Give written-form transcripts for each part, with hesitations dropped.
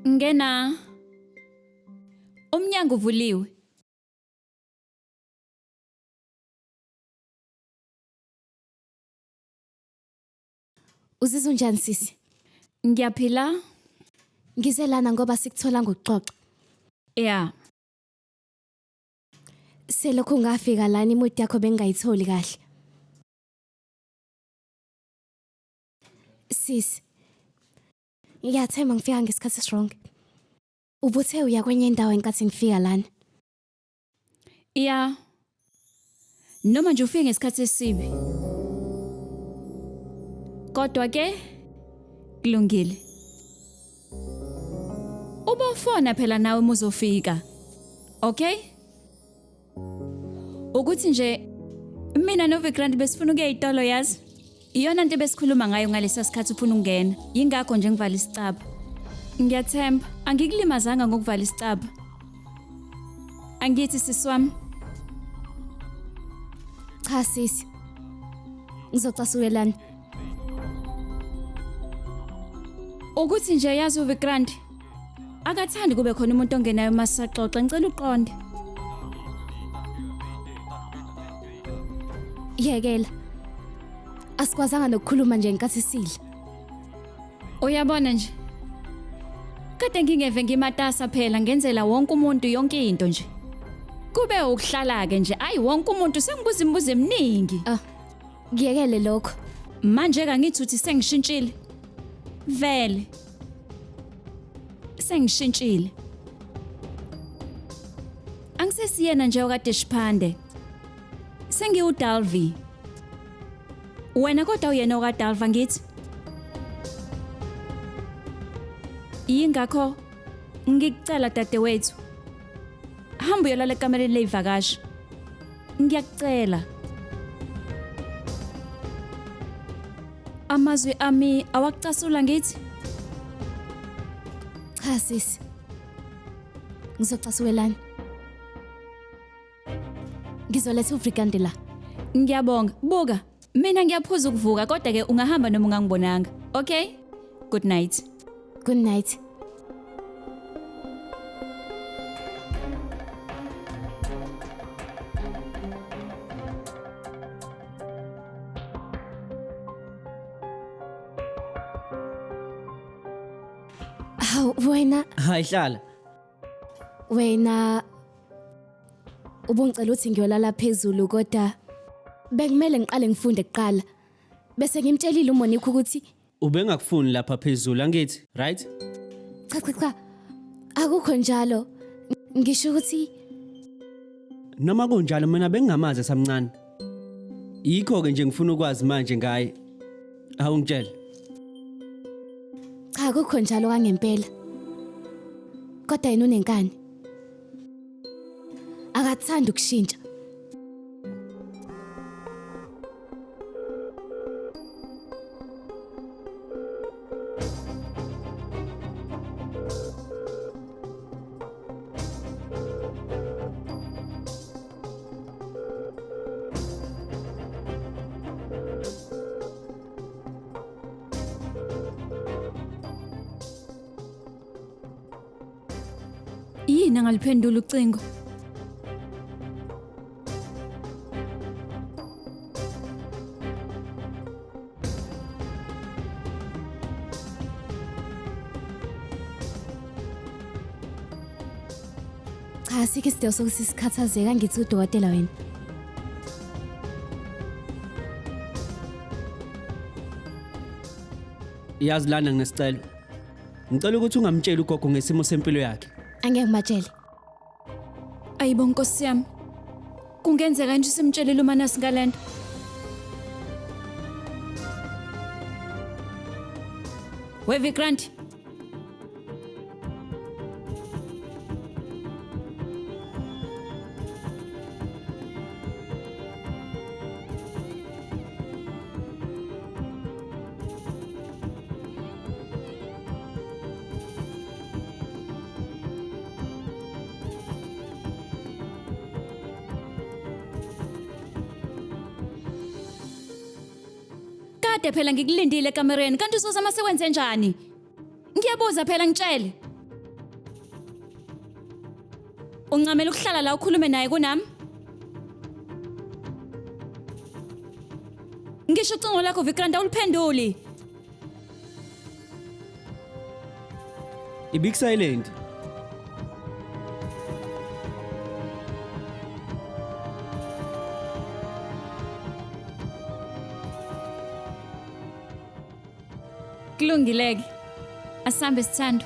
Ngena. Umnyango uvuliwe. Uzizwa unjani sisi? Ngiyaphila. Ngize lana ngoba sikuthola ngokuxoxa. Yeah. Selokhu ngafika lana imudi yakho bengingayitholi kahle. Sisi. Ngiyathemba ngifika ngesikhathi esiwrong. Ubuthe uya kwenye indawo enkathi ngifika lana. Yeah. Noma nje ufike ngesikhathi esibi. Kodwa ke kulungile. Ubofona phela nawe uma uzofika. Okay? Ukuthi nje mina noVikrant besifuna ukuya ezitolo yazi. Iyona nto besikhuluma ngayo ngalesa sikhathi ufuna ukungena. Yingakho nje ngivala isicaba. Ngiyathemba angikulimazanga ngokuvala isicaba. Angithi sisi wami. Cha sisi. Ngizocasukelana. Ukuthi nje yazi uVikrant akathandi kube khona umuntu ongenayo uma sisaxoxa ngicela uqonde. Yekela. Asikwazanga nokukhuluma nje ngenkathi sidla. Uyabona nje. Kade ngingeve ngimatasa phela ngenzela wonke umuntu yonke into nje. Kube ukuhlala ke nje ayi wonke umuntu sengibuza imibuzo eminingi. Ah. Ngiyekele lokho. Manje kangithi uthi sengishintshile. Vele. Sengishintshile. Angisesiyena nje okade shiphande. SengiwuDalvi. Wena kodwa uyena okaDalva ngithi. Yingakho ngikucela dadewethu. Hamba uyolala ekamereni leyivakashi. Ngiyakucela. Amazwi ami awakucasula ngithi? Cha sisi. Ngizocasukelana. Ngizoletha uVrikandi la. Ngiyabonga. Buka, mina ngiyaphuza ukuvuka kodwa ke ungahamba noma ungangibonanga. Okay? Good night. Good night. Hawu wena Hayi hlala. Wena ubungicela ukuthi ngiyolala phezulu kodwa bekumele ngiqale ngifunde kuqala. Bese ngimtshelile uMonique ukuthi Ubengakufuni lapha phezulu angithi, right? Cha cha cha. Akukho njalo. Ngisho ukuthi Noma kunjalo mina bengingamazi esamncane. Yikho ke nje ngifuna ukwazi manje ngaye. Awungitshele. Cha akukho njalo kangempela. Kodwa yena unenkani. Akathandi ukushintsha. Yini angaliphendula ucingo? Cha asikho isidingo sokuthi sikhathazeke angithi udokotela wena. Yazi lana nginesicelo. Ngicela ukuthi ungamtsheli ugogo ngesimo sempilo yakhe. Angeke ngibatshele. Ayibo nkosi yami. Kungenzeka nje simtshelile uManasi ngalento. We Vikrant. Kade phela ngikulindile ekamereni kanti usozama sekwenze njani? Ngiyabuza phela ngitshele. Uncamela ukuhlala la ukhulume naye kunami? Ngisho ucingo lakho Vikrant awuliphenduli. I-big silent. Kulungileke. Asambe sithando.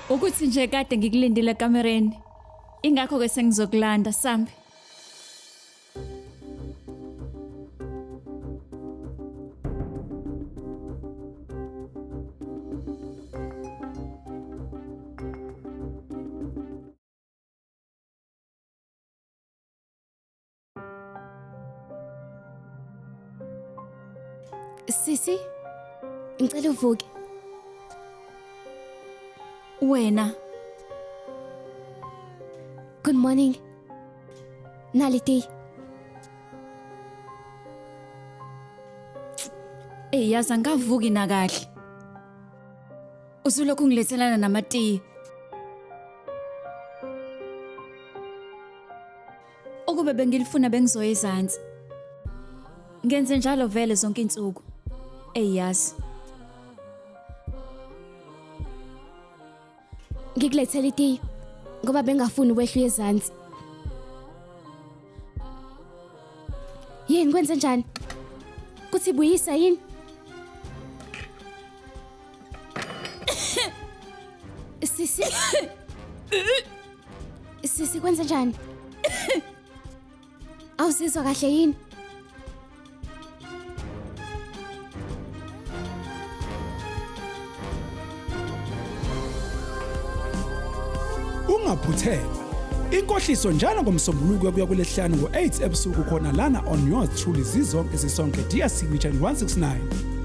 Ukuthi nje kade ngikulindile ekamereni. Ingakho ke sengizokulanda sambe. Sisi, ngicela uvuke. Wena Good morning. Nali tea. Ey yazi angavuki nakahle. Usulokhu ungilethelana namatiye. Ukube bengilifuna bengizoya ezansi. Ngenze njalo vele zonke insuku. Ey yazi. Ngikulethele itiye ngoba bengafuni ukwehla uye ezansi. Yini kwenze njani? Kuthi buyisa yini? Sisi. Sisi kwenze njani? Awuzizwa kahle yini? Ungaphuthelwa. Inkohliso njalo ngomsombuluko kuya kulesihlanu ngo-8 ebusuku khona lana on yours truly zizonke zisonke DStv channel 169.